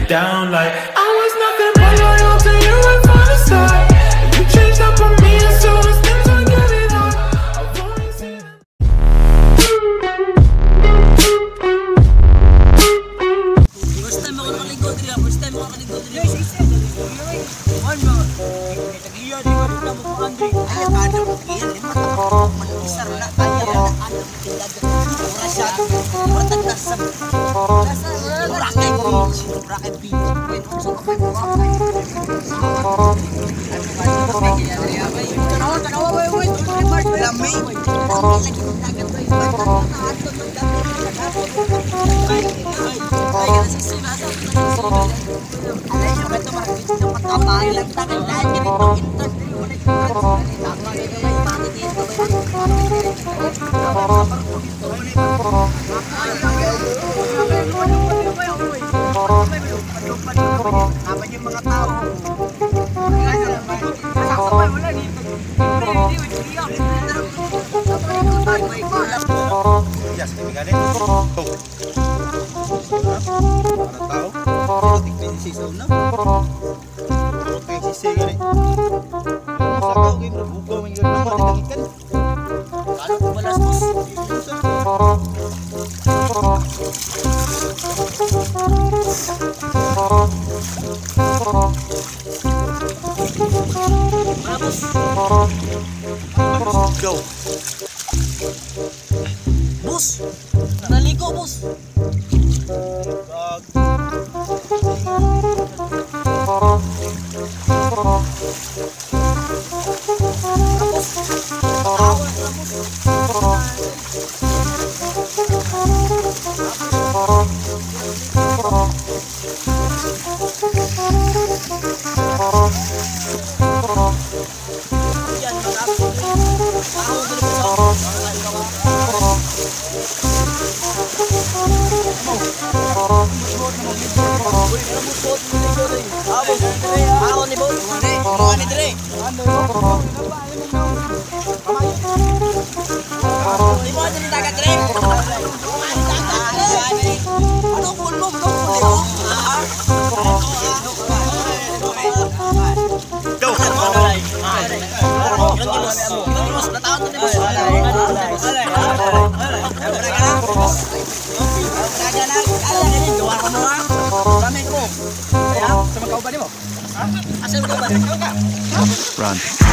Down like I was nothing but loyal to you and from the start. You changed up on me as soon as things were getting hard. I've only seen First time ako nakaligo diri, first time ako nakaligo diri. Yes, kami galing. Oh. Para tao. Tig 26 taon na. Pero kay sisi gani. Sa kao kay bugaw man gyud naman ikan. Kalo ko balas, boss. Go. Boss, naligo, boss. Run.